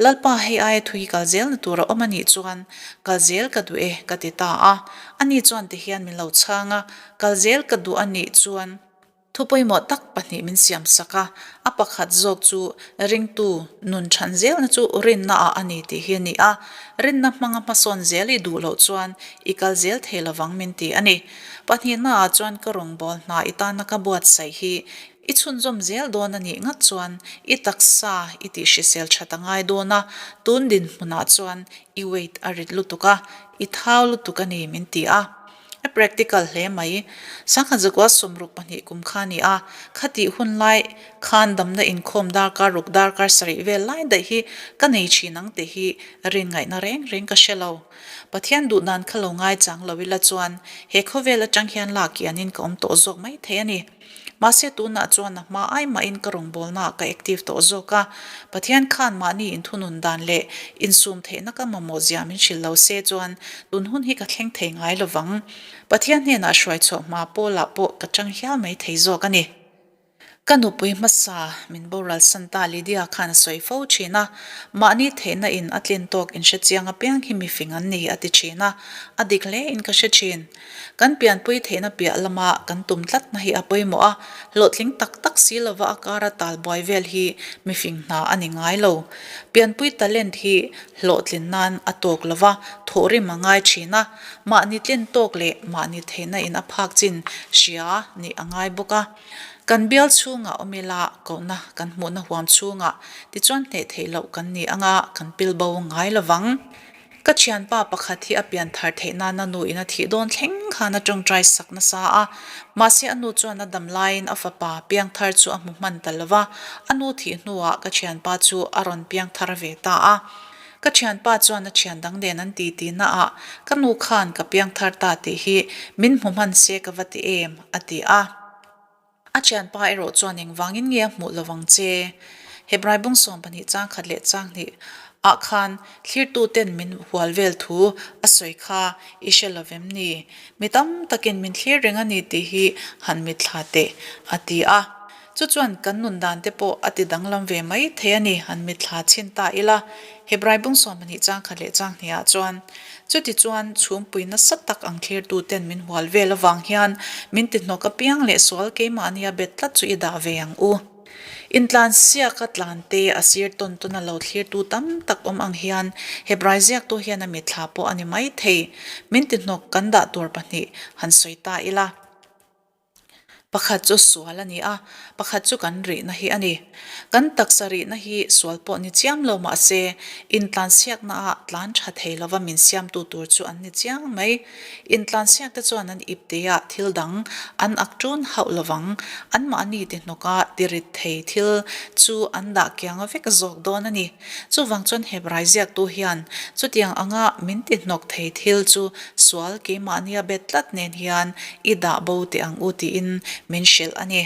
Lalpa hei aia thui kal zelna tur a awm a nih chuan kal zel ka duh e ka ti ta a. Ani chuan tihian min lo chhang a, kal zel ka duh a nih chuan Thu pawimawh tak pahnih min siam sak a, a pakhat zawk chu ringtu nun chhan zelna chu rinna ah a ni tih hi a ni a, rinna hmanga hmasawn zel i duh loh chuan i kal zel thei lovang min ti a ni. Pahnihna ah chuan ka rawngbâwl hna i tana ka buatsaih hi i chhunzawm zel dawn a nih ngat chuan i taksa i tih hrisel that a ngai dawn a, tun dinhmunah chuan i weight a rit lutuk a, i thau lutuk a ni min ti a. A practical hle mai. Sangha zakua 62 kum kha a ni a, khatih hun lai khan damna inkhawm darkar ruk darkar sarih vel lai daih hi ka nei thin ang tih hi rin ngaihna reng reng ka hre lo. Pathian duh dan kha lo ngaichang lo ila chuan he khawvel atang hian lak kianin ka awm tawh zawk mai thei a ni. Mahse tunah chuan a hma ai mahin ka rawngbawlnaah ka active tawh zawk a, Pathian khan mahni inthunun dan leh insum theihna ka mamawh zia min hrilh lo se chuan tun hun hi ka thleng thei ngai lovang. Pathian hnenah hruai chhuah hma pawlah pawh ka chang hial mai thei zawk a ni. Ka nupui hmasa min boral san ta Lydia khan a sawi fo thin a, mahni theihna in a tlin tawk inhre chiang apiang hi mifing an ni a ti thin a, a dik hle in ka hre thin. Kan pianpui theihna piah lama kan tum tlatna hi a pawimawh a, hlawhtling tak tak si lova a kara tal buai vel hi mifing hna a ni ngai lo. Pianpui talent hi hlawhtlin nan a tawk lova thawhrim a ngai thin a, mahni tlin tawk leh mahni theihna in a phak chin hria nih a ngai bawk a. Kan bial chhungah awm ila kohna kan hmuhna huam chhungah tichuan hneh theih loh kan ni anga kan pil bo ngai lovang. Ka thianpa pakhat hi a pian thar theih nan a nu in a thih dawn thleng khan a tawngtai sak nasa a, mahse a nu chuan a dam laiin a fapa piang thar chu a hmu hman ta lo va, a nu thih hnuah ka thianpa chu a rawn piang thar ve ta a. Ka thianpa chuan a thian dang nen an ti ti na ah ka nu khan ka piang thar ta tih hi min hmu hman se ka va ti em a ti a. A thianpa erawh chuan engvangin nge a hmuh lovang che? Hebrai bung 12 chang khat leh chang hnih ah khan thlirtuten min hual vel thu a sawi kha i hre lovem ni? Mi tam takin min thlir reng a ni tih hi han mitthla teh a ti a. Chu chuan kan nun dan te pawh a ti danglam ve mai thei a ni han mitthla chhin ta ila. Hebrai bung 12 chang khat leh chang hnih ah chuan Chutichuan, chhungpui nasa tak ang thlirtuten min hual vel avang hian min ti hnawk apiang leh sual keimahnia bet tlat chu i dah ve ang u. Intlansiaka tlante a sir tawn tawn a lo thlirtu tam tak awm ang hian Hebrai ziaktu hian a mitthla pawh a ni mai thei. Min ti hnawk kan dah tur pahnih han sawi ta ila. Pakhat chu sual a ni a, pakhat chu kan rihna hi a ni. Kan taksa rihna hi sual pawh ni chiam lo mah se, intlansiaknaah tlan tha thei lova min siamtu tur chu an ni chiang mai. Intlansiakte chuan an ipteah thil dang an ak ṭun hauh lovang, anmahni ti hnawka tirit thei thil chu an dah kiang vek zawk dawn a ni. Chuvang chuan Hebrai ziaktu hian chutiang anga min ti hnawk thei thil chu sual keimahnia bet tlat nen hian i dah bo teh ang u tiin min hrilh a ni.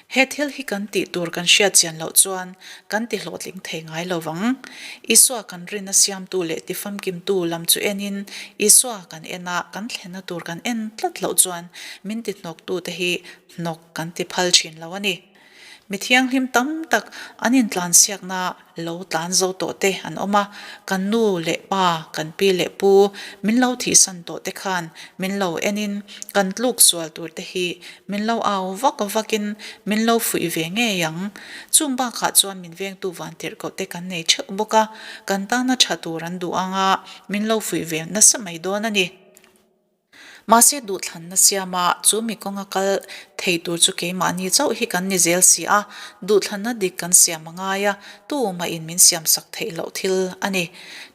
He thil hi kan tih tur kan hriat chian loh chuan kan ti hlawhtling thei ngai lo vang. Isua kan rinna siamtu leh tifamkimtu lam chu enin Isua kan en a, kan thlenna tur kan en tlat loh chuan min ti hnawktute hi hnawk kan ti phal thin lo a ni. Mi thianghlim tam tak an intlansiakna lo tlan zo tawh te an awm a, kan nu leh pa, kan pi leh pu min lo thihsan tawh te khan min lo enin kan tluk sual tur te hi min lo au vak vakin min lo fuih ve ngei ang. Chung bakah chuan min vengtu vantirhkoh te kan nei theuh bawk a, kan tana tha tur an duh anga min lo fuih ve nasa mai dawn a ni. Mahse duhthlanna siama chu mi kawnga kal thei tur chu keimahni chauh hi kan ni zel si a, duhthlanna dik kan siam a ngai a, tu mahin min siamsak theih loh thil a ni.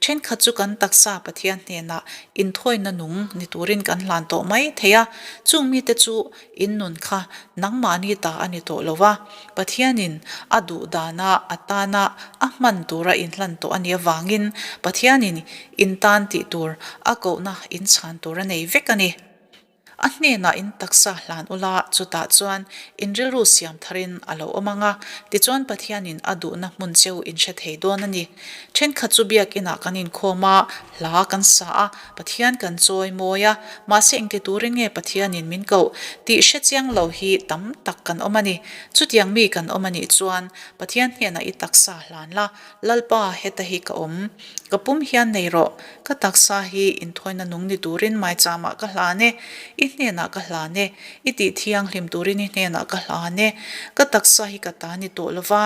Thenkhat chu kan taksa Pathian hnenah inthawina nung ni turin kan hlan tawh mai thei a, chung mite chu In nun kha nangmahni ta a ni tawh lo va, Pathianin a duh dana a tana a hman tura inhlan tawh a nih avangin Pathianin in tan tih tur a kohna in chhan tur a nei vek a ni. A hnenah in taksa hlan ula, chutah chuan in rilru siam tharin a lo awm ang a, tichuan Pathianin a duhna hmun cheu in hre thei dawn a ni. Thenkhat chu biakinah kan inkhawm a, hla kan sa a, Pathian kan chawi mawi a, mahse engti turin nge Pathianin min koh tih hre chiang lo hi tam tak kan awm a ni. Chutiang mi kan awm a nih chuan Pathian hnenah i taksa hlan la, Lalpa heta hi ka awm. Ka pum hian nei rawh, ka taksa hi inthawina nung ni turin maichamah ka hlan e, i hnenah ka hlan e, i tih thianghlim turin i hnenah ka hlan e, ka taksa hi ka ta ni tawh lova,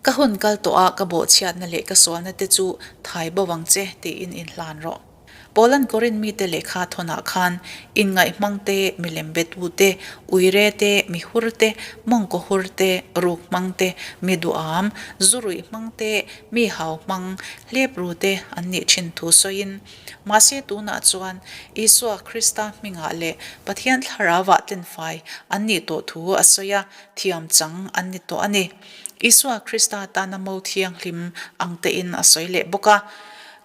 ka hun kal tawh a ka bawhchhiatna leh ka sualna te chu thai bo ang che tiin inhlan rawh. Paula'n Korinth mite lehkha thawnah khan inngaih hmang te, milem betu te, uire te, mi hur te, mawngkaw hur te, ruk hmang te, mi duham, zu ruih hmang te, mi hau hmang, hlep ru te an nih thin thu sawiin, mahse tunah chuan Isua Krista hmingah leh Pathian Thlarauah tlenfai an nih tawh thu a sawi a, thiam chang an ni tawh a ni. Isua Krista tana mo thianghlim ang tein a sawi leh bawk a.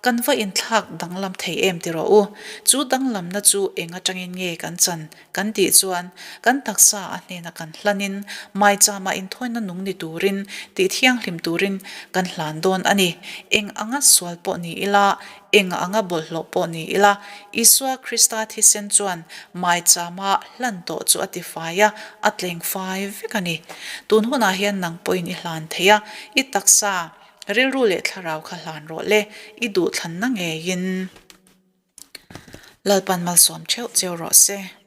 Kan va inthlak danglam thei em ti rawh u. Chu danglamna chu eng atangin nge kan chan kan tih chuan kan taksa a hnena kan hlanin maichama inthawina nung ni turin tih thianghlim turin kan hlan dawn a ni. Eng anga sual pawh ni ila, eng anga bawlhhlawh pawh ni ila, Isua Krista thisen chuan maichama hlan tawh chu a tifai a, a tleng fai vek a ni. Tun hunah hian nang pawhin i hlan thei a, i taksa Rilru leh thlarau kha hlan rawh le, i duhthlanna ngeiin Lalpan malsawm theuh cheu rawh se.